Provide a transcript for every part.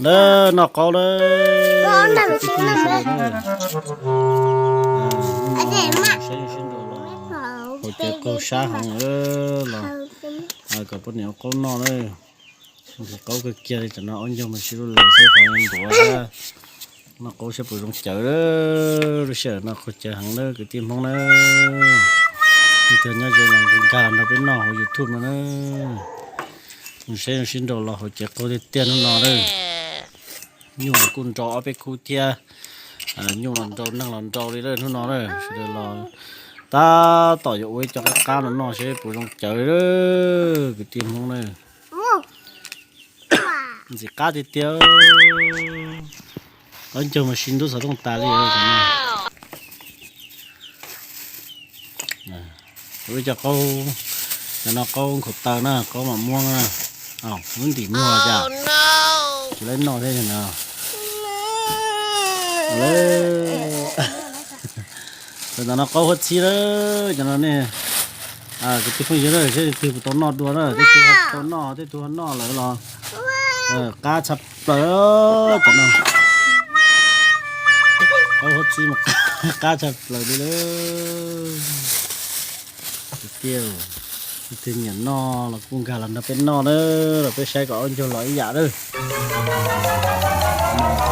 Lawm, noj qaub lawm. Saib zoo sib nraus los, hauv cawv qaug sab heev los, kom poj niam ua qaub noj na. Nqhis qaub kawg kiag li, tam no ob ncaug mas sib lub lawm xwb, qhov ntuav thiab. Noj qaub saib puas zoo cawv. Lub sij hawm no qaug cawv heev na kwv tij Hmoob na. Leej twg nyob ze los nkag nrog peb noj hauv YouTube no na. Saib zoo sib nraus los hauv cawv qaug tiag tiag hnub no na. Nyuj los kuj nrau ob peb khub thiab. Nyuj los nrau, neeg los nrau li lawm hnub no na. Sawv daws los tab tom yuav ua ib co qab qab no noj seb puas zoo cawv kwv tij Hmoob na. Ntxim qab tiag tiag. Ob ncaug mas sib ntub xov tooj tas li. Ua ib co qaub, cov no qaub nkhaus taw na, qaub mam muab na. Lub ntim muag cas tsis laib noj thiab no. Tam no qaub huab txhib lawm, cov no ne. Kwv tij phooj ywg na, seb leej twg puas tau noj dua na, tej tug tau noj, tej tug ho noj lawm los qab tshaj plaws cov no. Qaub huab txhib mas qab tshaj plaws li lawm. Tiag, leej twg nyiam noj los kuj nkag los nrog peb noj na, los peb saib kom ob ncaug los ib yam na.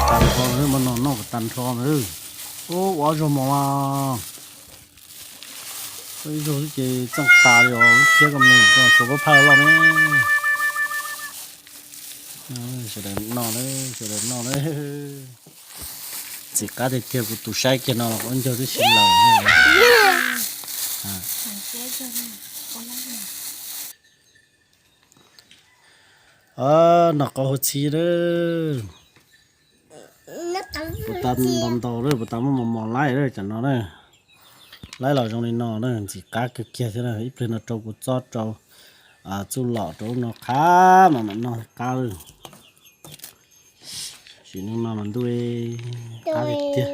Tag nrho, muab noj noj kom tag nrho na. Ua ob zaug mos mas, ib zaug xwb ces txeej tas li os, lub thiab koj mus tsuas pab phaj loj me. Sawv daws noj na, sawv daws noj na. Ntxim qab tiag tiag, kuv tus saib kiag no los ob ncaug twb sib laws. Noj qaub huab txhib na. Puas tas ntau ntau lawm, puas tas muaj mos mos laib lawm cov no na. Laib los zoo li no na, ntxim qab kawg kiag thiab na. Ib pliag no rau kuv txob rau txuj lom rau lub no qab mas mam noj qab lawm. Sim neej no mas ntuj qab tiag tiag.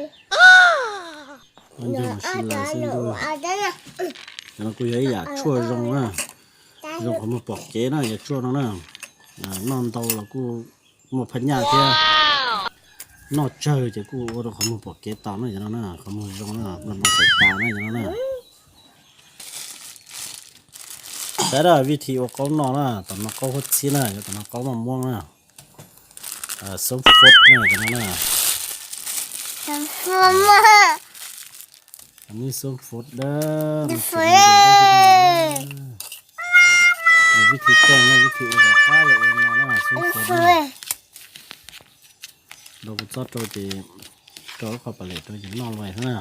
Ob ncaug mas sib laws xwb ntuj. Cov no kuj yog ib yam tshuaj zoo na, zoo qhov muag pom kev na, yog tshuaj no na. Noj ntau los kuj muaj phaj nyaj thiab, noj tsawg ces kuj ua rau qhov muag pom kev tau na, cov no na, qhov muag zoo na, nplooj xaim tas na, cov no na. Saib dab vij thi ua qaub noj na, tom no qaub huab txhib na, yog tom no qaub maj muab na. Xoob fod na, cov no na. Nws xoob fod dab, vij thi teej na, vij thi ua qab yog ua no na, xoob fod na. Rau kuv txob rau ces rau lub qhov pam lem rau ces noj luaj xwb na.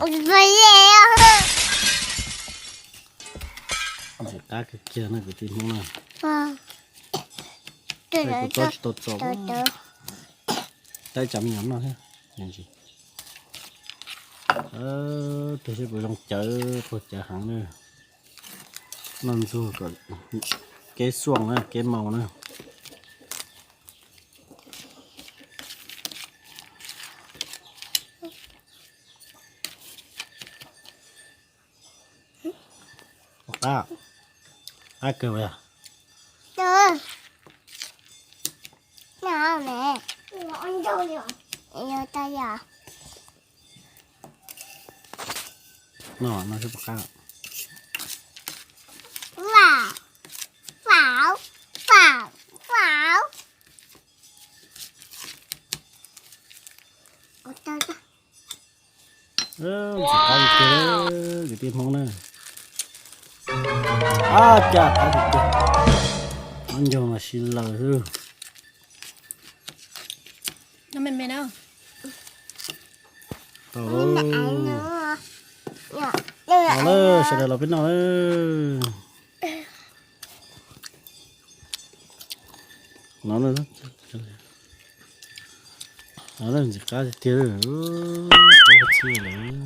Ntxim qab kawg kiag na kwv tij Hmoob na. Kuv txob tsis tau txaus, tab ib tsam me nyuam noj thiab. Tus seb puas zoo cawv, qaug cawv heev na. Noj ntxuag kom keb xuaj na, keb mau na. Qab, qab kawg yog. No, no seb puas qab. Ntxim qab tiag tiag, kwv tij Hmoob na. Ab, cas qab tiag tiag. Ob ncaug mas sib laws xwb. Tau lawm, tau lawm, sawv daws los peb noj lawm. No, no ntxim qab tiag tiag, qaub huab txhib lawm.